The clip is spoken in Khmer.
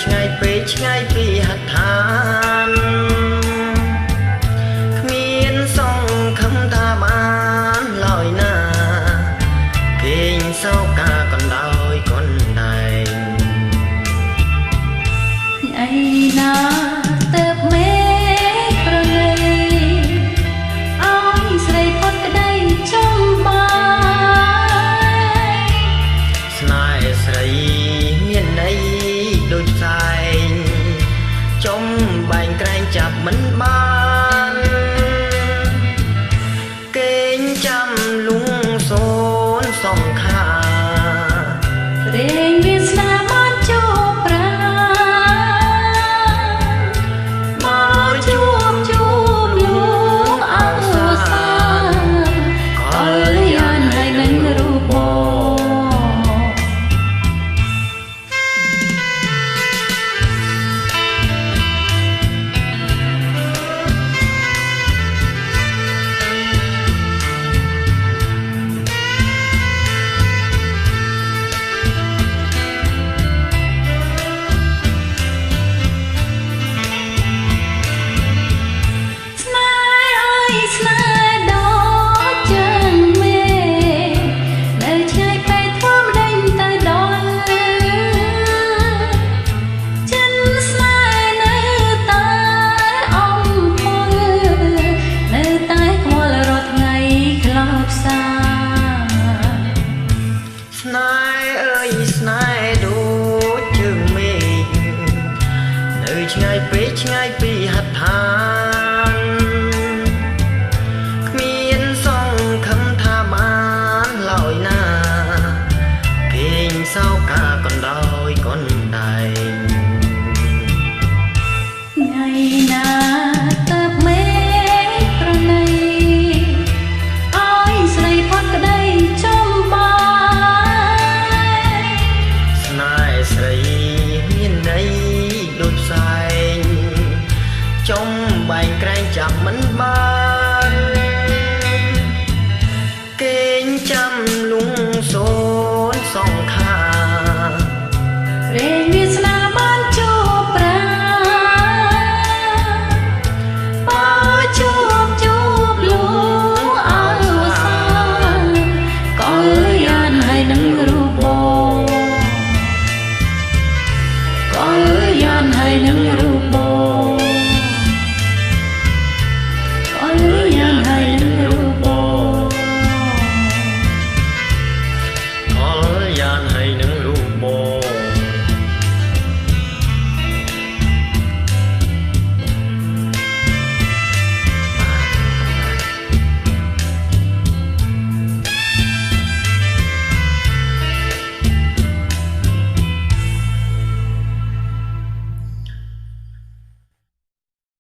ឆ្ងាយពេកឆ្ងាយពីហដ្ឋានគ្មានសង្ឃឹមថាបានឡើយណាគេងសោកាកណ្ដោយកុនដែងថ្ងៃណាទៅមេប្រណីអោយស្រីផុតក្តីចំបាយស្នេហ៍ស្រីមានន័យដូចផ្សែងចំបែងក្រែងចាប់មិនបានគេងចាំលងសូនសង្ខារែងវាសនាបានជួបប្រាមកជួបជួបលួងអោសាកល្យានហើយនឹងរូបបងស្នេហ៍អើយស្នេហ៍ដ៏ចឹងមេនៅឆ្ងាយពេកធ្វើម្ដេចទៅដល់ចិនស្នេហ៍នៅតែអំពលនៅតែខ្វល់រាល់ថ្ងៃខ្លោចផ្សាស្នេហ៍អើយស្នេហ៍ដូចជើងមេឃនៅឆ្ងាយពេកឆ្ងាយពីហដ្ឋានគ្មានសង្ឃឹមថាបានឡើយណាគេងសោកាកណ្ដោយកុនដែងថ្ងៃណាទៅមេប្រណីអោយស្រីផុតក្តីចំបាយស្នេហ៍ស្រីមានន័យដូចផ្សែងចំបែងក្រែងចាប់មិនបា